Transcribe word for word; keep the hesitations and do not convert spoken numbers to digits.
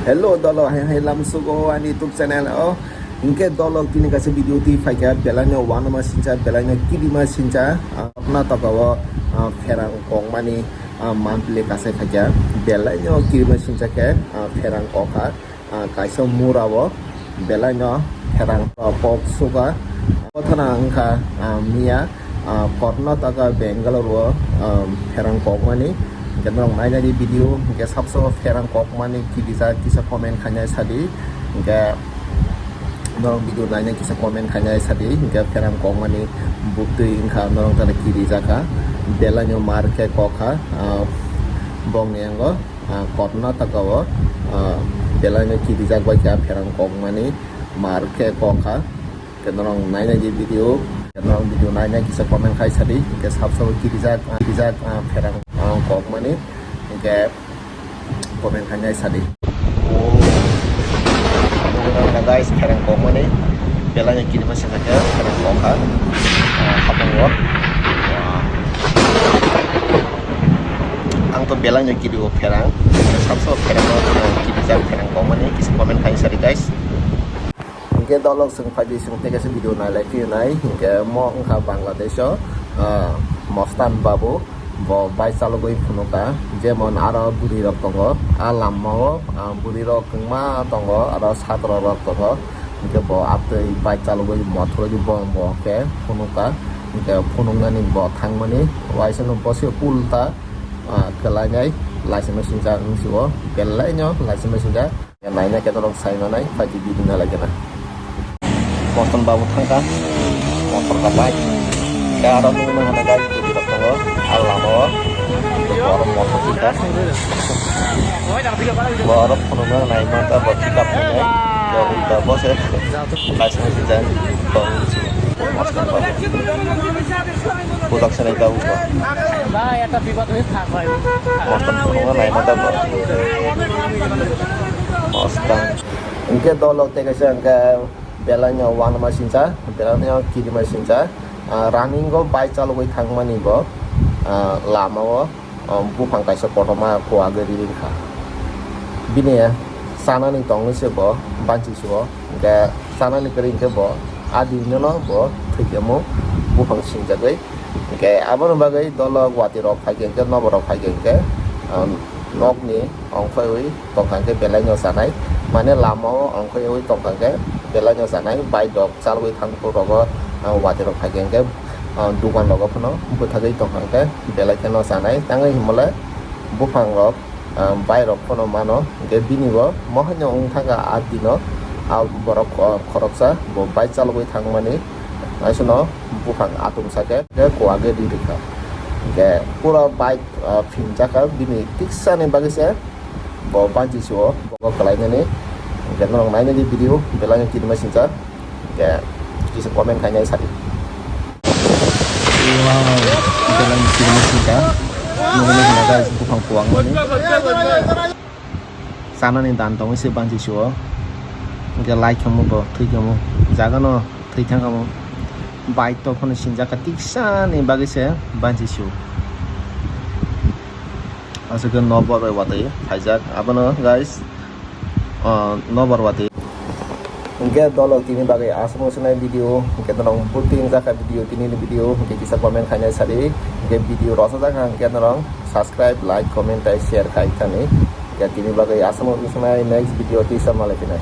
Hello dolo, hai hai lamsugo ani YouTube channel o. Hingke dolo tini kaisa video twi phaikha, belaino wanama sincha, belaino kirima sincha, ah, Karnataka o, ah, pherang kokmani, ah, monthly kasai phaikha, belaino kirima sincha khe, ah, pherang kokha, ah, kaisa mura o belaino pherang kok suka. Kothana wngkha, ah, miya, ah, Karnataka, Bangalore o, ah, pherang kokmani. Hingke norok nainani video, hingke sabsabo pherang kokmani kirijak kisa comment khainai sadi. Hingke norok video nainai kisa comment khainai sadi. Hingke pherang kokmani buktwi wngkha norok tara kirijakha. Belaino mar khe kokha, ah, bongni yango, ah, Karnataka o, ah, belaino kirijak bai khe pherang kokmani mar khe kokha. Ke norok nainai di video, ke norok video nainai kisa comment khai sadi, ke sab sabo kirijak, kirijak, ah, pherang, ah, kokmani, ke comment khainai sadi. Guys, pherang kokmani, belaino kirima sincha khe pherang kokha, ah, hapungo. Ah, ang to belaino kirio pherang, sab sabo pherang, ah, kirijak pherang kokmani, kisa comment khai sadi guys. Hingke dolok chwng phaidi chwng tei kaisa video nailai phiyonai, hingke mo wngkha Bangladesh o, ah, Mostan Babu, bo bike chalogwi phunukha, jemon aro bwrwi rok tongo, a lama o, ah, bwrwi rok kwbangma tongo, aro satro rok tongo, hingke bo atwi bike chalogwi mothorwi bom bo khe phunukha, hingke phunuknani bo thangmani, waisa no bosi ulta, ah, kwlainai, laisima sincha wngsugo, belai no laisima sincha. Naina khe norok sai manai, phaidi video nalai khe na. Mostan Babu thangkha, motor kapai. Khe aro nukna hwnwi guys, bwrwi rok tongo, a lama o. Borok motor twi kha. Borok phunukna nai manta, bo pick up khainai. Khe ulta bo se, license rijak, tong si. Mostan Babu. Pujak sanai tabuk bo. Mostan phunukna nai manta bo. Mostan. Hingke dolok tei kaisa hingke belaino wanama sincha, belaino kirima sincha, ah, running o bike chalogwi thangmani bo, ah, lama o, ah, buphang kaisa kotorma kowagwi ri wngkha. Bini chanani tongwi se bo banchi suo, hingke chanani kwrwi hingke bo adi hwnwi no bo thwikhe mo buphang sinjagwi. Hingke aboni bagwi dolok watwi rok phaikhe hingke nobo rok phaikhe hingke, ah, nokni ongkhorwi tongkha hingke belai no chanai, mane lama o ongkhorwi tongkha hingke belai no chanai, bike rok chalwi thangphuru rogo, ah, watwi rok phaikhe hingke, ah, dukan rogo phano bwthagwi tongkha hingke belai kheno chanai, tangwi himole buphang rok, ah, bike rok phano mano hingke bini bo mohai no wngthangkha ah dino, ah, borok, ah, khoroksa bo bike chalogwi thangmani. Aisano buphang atung sake, khe kowagwi ri rikha. Hingke pura bike, ah, phinjakha, bini tiksa ni bagwi se bo banchi suo, bo kwlainani. Hingke norok nainani video, belai no kirima sincha. Hingke kisa comment khainai sadi. Wow, belai no kirima sincha. Nugwi mano guys, buphang kowangmani. Chanani dan tongwi se banchi suo. Hingke lai khamu bo, thwi khamu. Jaga no thwi thang khamu. Bike to phano sinjak kha tiksa ni bagwi se banchi suo. Aswk khe nokbar bai watwi phaijak. Abono guys, ah, nokbar watwi. Hingke dolok tini bagwi aswk no sinai video, hingke norok buting jakha video, tini ni video, hingke kisa comment khainai sadi, hingke video rosajak kha, hingke norok subscribe, like, comment tei share khai thani. Hingke tini bagwi aswk no sinai next video tisa malai phinai.